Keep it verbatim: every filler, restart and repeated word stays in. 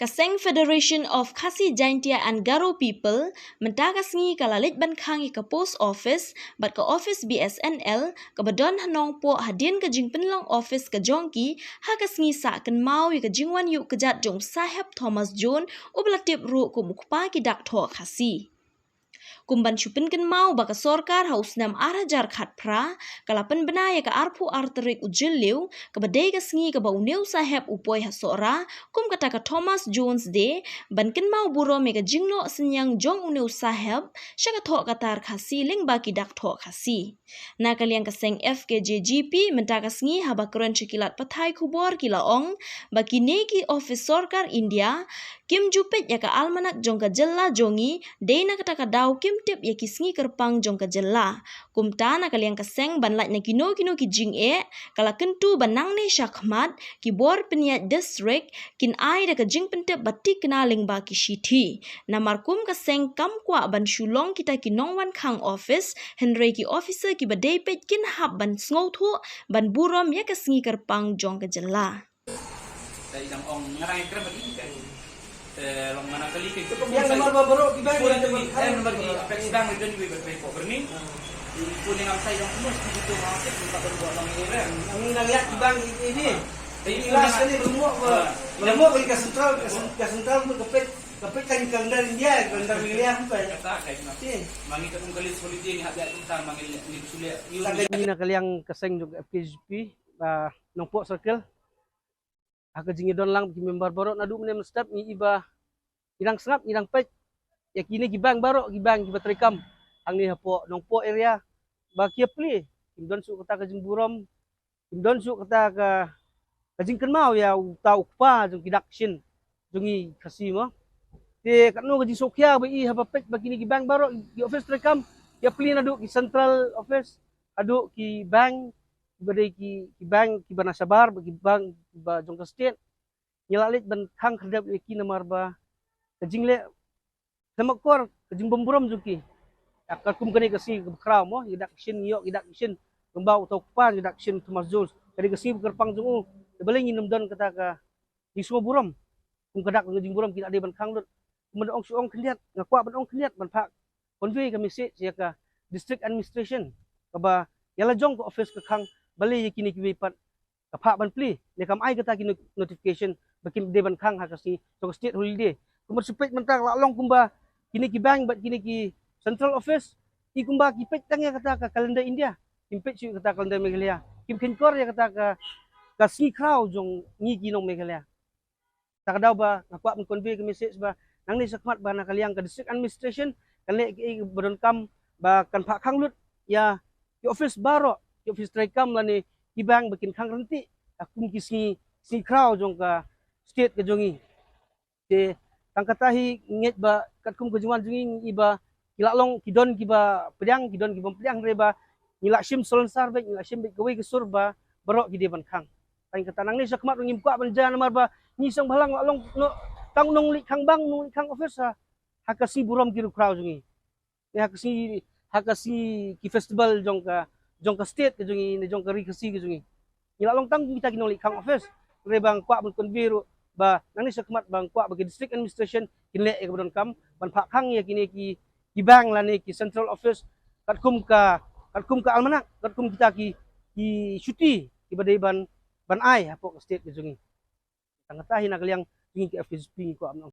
Ka seng Federation of Khasi Jaintia and Garo People mynta ka sngi ka la leit ban khang ïa ka post office bad ka office B S N L kaba don ha Nongpoh hadien ka jingpynlong office ka jong ki ha ka sngi sah kynmaw ïa ka jingwan ïuh kjat jong u Saheb Thomas Jones uba la tip ruh kum u kpa ki dak thoh Khasi. Kum ban shu pynkynmaw ba ka sorkar ha u snem ar hajar khatphra ka la pynbna ïa ka arphew ar tarik u Jylliew kaba dei ka sngi kaba une u Saheb u poi ha Sohra kum kata ka Thomas Jones Day ban kynmaw burom ïa ka jingnoh synñiang jong une u Saheb sha ka thoh ka tar Khasi lyngba ki dak thoh Khasi. Na ka liang ka seng F K J G P mynta ka sngi haba kren sha ki lad pathai khubor ki la ong ba kine ki office sorkar India kim ju peit ïa ka almanak jong ka jylla jong ngi, dei na kata ka daw kim tip ïa ki sngi kyrpang jong ka jylla. Kumta na ka liang ka seng ban lait na kino kino ki jingeh ka la kyntu ba nangne shakhmat ki bor pynïaid district kin ai da ka jingpyntip ba thikna lyngba ki shithi. Namar kum ka seng kam kwah ban shu long kita ki nongwan khang office, hynrei ki officer kiba dei peit kin hap ban sngewthuh ban burom ïa ka sngi kyrpang jong ka jylla. Sa i dang ong ngarang i krem bagi kan. Te long mana kali ke tu. Yang nomor ba baru ki bang, yang nomor ki, yang nomor ki apex bang region juga berpeko berni. Ibu ni ngam sai dong semua setuju tu mau cek minta berbuat long ini rem. Ang nang lihat ki bang ini. Ini last ni berumur ke, berumur ke ka central, ka cen-, ka central pun kepit, kepit kan kalendar India, kalendar India apa ya? Kata kayak nanti. Mangi ka tung kali holiday ni hak dia tentang mangi ni sulit. Ni na ka liang ka seng jong F K J P, ah, Nongpoh Circle. Ha ka jingïadon lang ki member baroh naduh mynne mynstep ngi i ba ngi dang sngap ngi dang peit ïa kine ki bang baroh ki bang kiba treikam hangne hapoh Nongpoh area ba ki ïa plie kim don shuh kata ka jingburom kim don shuh kata ka ka jingkynmaw ïa uta u kpa jong ki dak shin jong ngi Khasi mo. Te katno ka jingsngewkhia ba i haba peit ba kine ki bang baroh ki office treikam ïa plie naduh ki central office haduh ki bang kiba dei ki, ki bang kiba na shabar, ba ki bang kiba jong ka state. Ngi la leit ban khang khyrdep ïa ki namar ba ka jingleh khlem akor ka jingbymburom jong ki. Ïa ka kum kane ka sngi kaba khraw mo, ïa dak shin ïoh, ïa dak shin. Kumba uta u kpa ïa dak shin Thomas Jones. Kane ka sngi ba kyrpang jong u. Te balei ngin ym don kata ka jingsngewburom. Kum ka dak ka jingburom ki la dei ban khang lut. Kum ban ong shu ong khyndiat, nga kwah ban ong khyndiat ban phah convey ka message ïa ka district administration kaba ïa la jong ka office ka khang balei ïa kine kiwei pat ka phah ban plie ne kam ai kata ki not-, notification ba kim dei ban khang ha ka sngi jong ka state holiday. Kumba shu peit mynta la long kumba kine ki bang bad kine ki central office i kumba ki peit tang ïa kata ka calendar India, kim peit shuh ïa kata ka calendar Meghalaya, kim khein kor ïa kata ka, ka sngi khraw jong ngi ki nong Meghalaya. Ta ka daw ba nga kwah ban convey ka message ba nangne shakhmat ba na ka liang ka district administration kan leh kiei ba donkam ba kan phah khang lut ïa ki office baroh, ki office treikam lane ki bang ba kin khang ryntih ha kum ki sngi, sngi khraw jong ka state ka jong ngi. Te tang kata hi ngeit ba katkum ka jingwan jong ngi i ba ki la long ki don kiba pdiang, ki don kiba pdiang hynrei ba ngi la shim salonsar bad ngi la shim bad kawei ka sur ba baroh ki dei ban khang. Tang kata nangne shakhmat ruh ngim kwah ban jia namar ba ngi shong bhalang la long noh tang nongleit khang bang, nongleit khang office ha, ha ka sngi burom ki riewkhraw jong ngi. Ne ha ka sngi, ha ka sngi ki festival jong ka, jong ka state ka jong ngi, ne jong ka ri Khasi ka jong ngi. Ngi la long tang kita ki nongleit khang office. Hynrei ba nga kwah ban convey ruh ba nangne shakhmat ba nga kwah ba ki district administration kin leh ïa kaba donkam ban phah khang ïa kine ki, ki bang lane ki central office katkum ka, katkum ka almanak, katkum kita ki, ki shuti kiba dei ban, ban ai hapoh ka state ka jong ngi. Tang kata hi na ka liang jong ngi ka F K J P ngi kwah ban